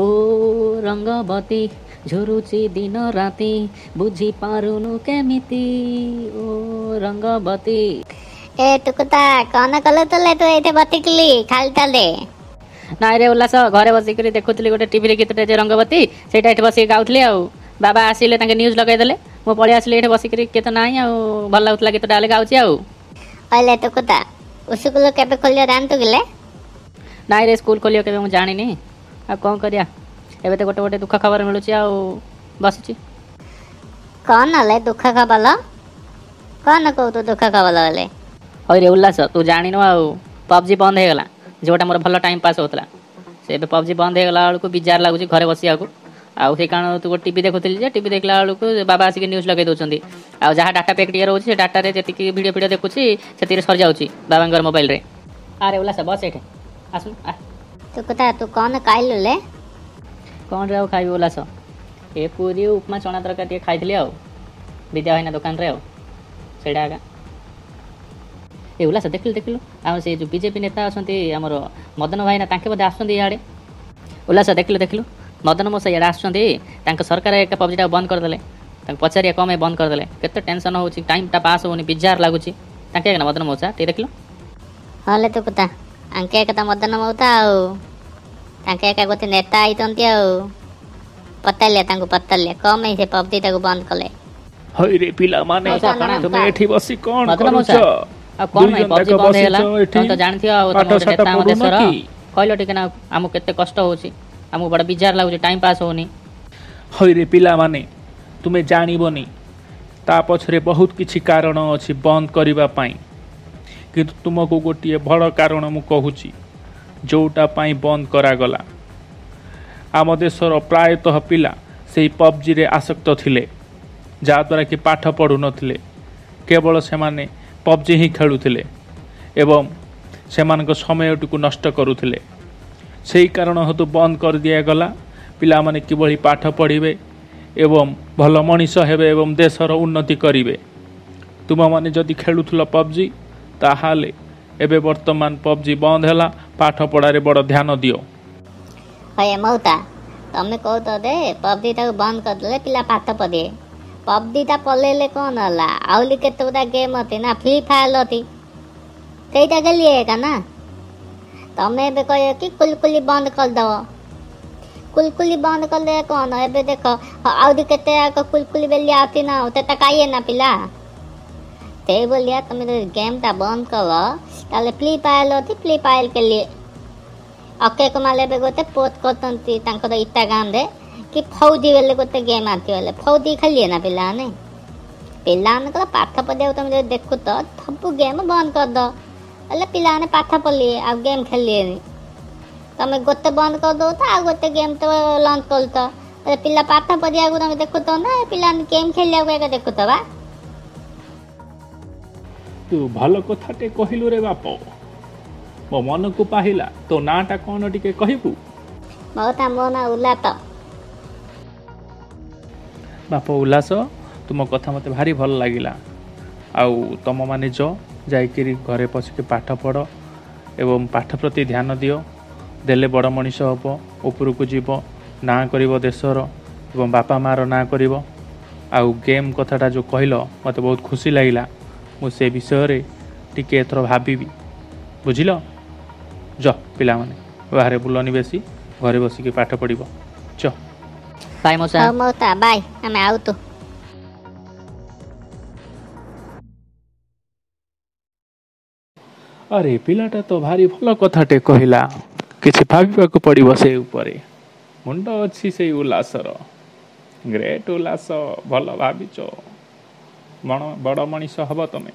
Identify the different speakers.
Speaker 1: ଓ ରଙ୍ଗବତୀ ଝୁରୁଛି ଦିନ ରାତି, ବୁଝି ପାରୁନୁ କେମିତି, ଓ ରଙ୍ଗବତୀ।
Speaker 2: ଏ ଟୁକୁତା, କଣ କଲୁ ତୋଲେ ତୁ ଏଇଠି ବସିଥିଲି ଖାଲିଟାରେ?
Speaker 1: ନାଇଁ ରେ ଉଲ୍ଲାସ, ଘରେ ବସିକରି ଦେଖୁଥିଲି ଗୋଟେ ଟିଭିରେ ଗୀତଟେ ଯେ ରଙ୍ଗବତୀ, ସେଇଟା ଏଠି ବସିକି ଗାଉଥିଲି। ଆଉ ବାବା ଆସିଲେ, ତାଙ୍କେ ନ୍ୟୁଜ୍ ଲଗେଇଦେଲେ, ମୁଁ ପଳେଇ ଆସିଲି ଏଠି ବସିକରି। କିଏ ତ ନାହିଁ, ଆଉ ଭଲ ଲାଗୁଥିଲା ଗୀତଟା ହେଲେ ଗାଉଛି ଆଉ।
Speaker 2: କହିଲେ ଟୁକୁତା, ସ୍କୁଲ କେବେ ଖୋଲିବ ଜାଣିଛୁ କିଲେ?
Speaker 1: ନାଇଁ ରେ, ସ୍କୁଲ ଖୋଲିବ କେବେ ମୁଁ ଜାଣିନି। ଆଉ କ'ଣ କରିବା, ଏବେ ତ ଗୋଟେ ଗୋଟେ ଦୁଃଖ ଖବର ମିଳୁଛି ଆଉ ବସିଛି।
Speaker 2: କଣ ହେଲେ ଦୁଃଖ ଖବର? କଣ କହୁଛୁ ଦୁଃଖ ଖବର ହେଲେ?
Speaker 1: ହଇରେ ଉଲ୍ଲାସ, ତୁ ଜାଣିନୁ ଆଉ, ପବଜି ବନ୍ଦ ହେଇଗଲା, ଯୋଉଟା ମୋର ଭଲ ଟାଇମ୍ ପାସ୍ ହେଉଥିଲା। ସେ ଏବେ ପବଜି ବନ୍ଦ ହେଇଗଲା ବେଳକୁ ବିଜାର ଲାଗୁଛି ଘରେ ବସିବାକୁ। ଆଉ ସେଇ କାରଣ ତୁ ଗୋଟେ ଟିଭି ଦେଖୁଥିଲି ଯେ, ଟିଭି ଦେଖିଲା ବେଳକୁ ବାବା ଆସିକି ନ୍ୟୁଜ୍ ଲଗେଇ ଦେଉଛନ୍ତି। ଆଉ ଯାହା ଡାଟା ପ୍ୟାକ୍ ଟିକେ ରହୁଛି, ସେ ଡାଟାରେ ଯେତିକି ଭିଡ଼ିଓ ଫିଡ଼ିଓ ଦେଖୁଛି ସେତିକିରେ ସରିଯାଉଛି ବାବାଙ୍କର ମୋବାଇଲରେ। ଆରେ ଉଲ୍ଲାସ, ବସ ଏଇଠି, ଆସୁନୁ।
Speaker 2: ଟୁକୁତା, ତୁ କଣ ଖାଇଲୁ ଲେ?
Speaker 1: କ'ଣରେ ଆଉ ଖାଇବି ଉଲ୍ଲାସ, ଏ ପୁରୀ ଉପମା ଚଣା ତରକାରୀ ଟିକେ ଖାଇଥିଲି ଆଉ ବିଦ୍ୟା ଭାଇନା ଦୋକାନରେ, ଆଉ ସେଇଟା ଏକା। ଏ ଉଲ୍ଲାସ, ଦେଖିଲୁ ଦେଖିଲୁ, ଆଉ ସେ ଯେଉଁ ବିଜେପି ନେତା ଅଛନ୍ତି ଆମର ମଦନ ଭାଇନା, ତାଙ୍କେ ବୋଧେ ଆସୁଛନ୍ତି ଇଆଡ଼େ। ଉଲ୍ଲାସ, ଦେଖିଲୁ ଦେଖିଲୁ, ମଦନ ମଉସା ଇଆଡ଼େ ଆସୁଛନ୍ତି। ତାଙ୍କ ସରକାର ଏକା ପବଜିଟାକୁ ବନ୍ଦ କରିଦେଲେ। ତାଙ୍କୁ ପଚାରିବା କ'ଣ ପାଇଁ ବନ୍ଦ କରିଦେଲେ। କେତେ ଟେନସନ୍ ହେଉଛି, ଟାଇମ୍ଟା ପାସ୍ ହେଉନି, ବିଜାର ଲାଗୁଛି। ତାଙ୍କେ ଏକା ନା ମଦନ ମଉସା? ଟିକେ ଦେଖିଲୁ।
Speaker 2: ହଁ ଲେ ଟୁକୁତା, ଆଙ୍କେ ଏକା ତ ମଦନ ମଉତା, ଆଉ ତାଙ୍କେ ଏକା ଗୋଟେ ନେତା ଆଇଛନ୍ତି। ଆଉ ପଚାରିଲେ ତାଙ୍କୁ, ପଚାରିଲେ କଣ ପାଇଁ ସେ ପବଜିଟାକୁ ବନ୍ଦ କଲେ।
Speaker 3: ହଇରେ ପିଲାମାନେ, ତୁମେ ଏଠି ବସି କଣ
Speaker 1: ମଦନ
Speaker 3: କରୁଛ?
Speaker 1: ମଉସା, ଆଉ କ'ଣ
Speaker 3: ଦୁଇ
Speaker 1: ପାଇଁ
Speaker 3: ଜଣ
Speaker 1: ପବଜି
Speaker 3: ଯାକ
Speaker 1: ବନ୍ଦ ହେଇଗଲା
Speaker 3: ବସିଛ ଏଠି,
Speaker 1: ତମେ ତ ଜାଣିଥିବ, ଆଉ ତମେ
Speaker 3: ପାଠ
Speaker 1: ଗୋଟେ
Speaker 3: ସାଠ
Speaker 1: ନେତା ଆମ
Speaker 3: ପଢୁନ
Speaker 1: ଦେଶର
Speaker 3: କି?
Speaker 1: କହିଲ ଟିକେ ନା, ଆମକୁ କେତେ କଷ୍ଟ ହେଉଛି, ଆମକୁ ବଡ଼ ବିଜାର ଲାଗୁଛି, ଟାଇମ୍ ପାସ୍ ହେଉନି।
Speaker 3: ହଇରେ ପିଲାମାନେ, ତୁମେ ଜାଣିବନି, ତା ପଛରେ ବହୁତ କିଛି କାରଣ ଅଛି ବନ୍ଦ କରିବା ପାଇଁ। କିନ୍ତୁ ତୁମକୁ ଗୋଟିଏ ବଡ଼ କାରଣ ମୁଁ କହୁଛି ଯେଉଁଟା ପାଇଁ ବନ୍ଦ କରାଗଲା। ଆମ ଦେଶର ପ୍ରାୟତଃ ପିଲା ସେଇ ପବଜିରେ ଆସକ୍ତ ଥିଲେ, ଯାହାଦ୍ୱାରା କି ପାଠ ପଢ଼ୁନଥିଲେ, କେବଳ ସେମାନେ ପବଜି ହିଁ ଖେଳୁଥିଲେ ଏବଂ ସେମାନଙ୍କ ସମୟଟିକୁ ନଷ୍ଟ କରୁଥିଲେ। ସେଇ କାରଣ ହେତୁ ବନ୍ଦ କରିଦିଆଗଲା। ପିଲାମାନେ କିଭଳି ପାଠ ପଢ଼ିବେ ଏବଂ ଭଲ ମଣିଷ ହେବେ ଏବଂ ଦେଶର ଉନ୍ନତି କରିବେ। ତୁମମାନେ ଯଦି ଖେଳୁଥିଲ ପବଜି, ତାହେଲେ ଏବେ ବର୍ତ୍ତମାନ ପବଜି ବନ୍ଦ ହେଲା, ପାଠ ପଢ଼ାରେ ବଡ଼ ଧ୍ୟାନ ଦିଅ।
Speaker 2: ହଏ ମଉତା, ତମେ କହୁଛ ଯେ ପବଜିଟାକୁ ବନ୍ଦ କରିଦେଲେ ପିଲା ପାଠ ପଢ଼ିବେ। ପବଜିଟା ପଲେଇଲେ କଣ ହେଲା? ଆହୁରି କେତେ ଗୁଡ଼ା ଗେମ୍ ଅଛି ନା, ଫ୍ରି ଫାୟାର ଅଛି, ସେଇଟା ଖେଳିବେ ଏକା ନା। ତମେ ଏବେ କହିବ କି କୁଲକୁଲି ବନ୍ଦ କରିଦବ। କୁଲକୁଲି ବନ୍ଦ କଲେ କଣ? ଏବେ ଦେଖ, ଆହୁରି କେତେ ଯାକ କୁଲକୁଲି ବେଲି ଅଛି ନା, ଆଉ ସେଟା ଖାଇଏ ନା ପିଲା। ସେଇ ଭଳିଆ ତମେ ଯଦି ଗେମ୍ଟା ବନ୍ଦ କର, ତାହେଲେ ଫ୍ରି ଫାୟାର ଅଛି, ଫ୍ରି ଫାୟାର ଖେଳିବେ। ଅକ୍ଷୟ କୁମାର ଏବେ ଗୋଟେ ପୋଷ୍ଟ କରିଛନ୍ତି ତାଙ୍କର ଇନଷ୍ଟାଗ୍ରାମରେ କି ଫୌଜି ବେଲେ ଗୋଟେ ଗେମ୍ ଆସିବ, ହେଲେ ଫୌଜି ଖେଳିବେ ନା ପିଲାମାନେ। ପିଲାମାନଙ୍କର ପାଠ ପଢ଼ିବାକୁ ତମେ ଯଦି ଦେଖୁଛ, ସବୁ ଗେମ୍ ବନ୍ଦ କରିଦବ, ହେଲେ ପିଲାମାନେ ପାଠ ପଢ଼ିବେ ଆଉ ଗେମ୍ ଖେଳିବେନି। ତମେ ଗୋଟେ ବନ୍ଦ କରିଦଉଛ, ଆଉ ଗୋଟେ ଗେମ୍ ତ ଲଞ୍ଚ କରୁଛ। ହେଲେ ପିଲା ପାଠ ପଢ଼ିବାକୁ ତମେ ଦେଖୁଛ ନା ପିଲାମାନେ ଗେମ୍ ଖେଳିବାକୁ ଏକା ଦେଖୁଛ ବା?
Speaker 3: ତୁ ଭଲ କଥାଟେ କହିଲୁ ରେ ବାପ, ମୋ ମନକୁ ପାହିଲା। ତୋ ନାଁଟା କ'ଣ ଟିକେ କହିବୁ?
Speaker 2: ମଉତା, ମୋ ନାଁ ଉଲ୍ଲାସ।
Speaker 3: ବାପ ଉଲ୍ଲାସ, ତୁମ କଥା ମୋତେ ଭାରି ଭଲ ଲାଗିଲା। ଆଉ ତମମାନେ ଯ ଯାଇକିରି ଘରେ ପଶିକି ପାଠ ପଢ଼ ଏବଂ ପାଠ ପ୍ରତି ଧ୍ୟାନ ଦିଅ। ଦେଲେ ବଡ଼ ମଣିଷ ହେବ, ଉପରକୁ ଯିବ, ନାଁ କରିବ ଦେଶର ଏବଂ ବାପା ମାଆର ନାଁ କରିବ। ଆଉ ଗେମ୍ କଥାଟା ଯେଉଁ କହିଲ, ମୋତେ ବହୁତ ଖୁସି ଲାଗିଲା। ମୁଁ ସେ ବିଷୟରେ ଟିକେ ଏଥର ଭାବିବି, ବୁଝିଲ? ଯ ପିଲାମାନେ, ବାହାରେ ବୁଲନି ବେଶୀ, ଘରେ ବସିକି ପାଠ ପଢ଼ିବ। ଚ
Speaker 1: ବାଇ ମଉସା।
Speaker 2: ହଉ ମଉତା, ବାଇ, ଆମେ ଆଉତୁ।
Speaker 3: ଆରେ, ପିଲାଟା ତ ଭାରି ଭଲ କଥାଟେ କହିଲା, କିଛି ଭାବିବାକୁ ପଡ଼ିବ ସେ ଉପରେ। ମୁଣ୍ଡ ଅଛି ସେଇ ଉଲ୍ଲାସର। ଗ୍ରେଟ୍ ଉଲ୍ଲାସ, ଭଲ ଭାବିଛ, ବଡ଼ ମଣିଷ ହବ ତମେ।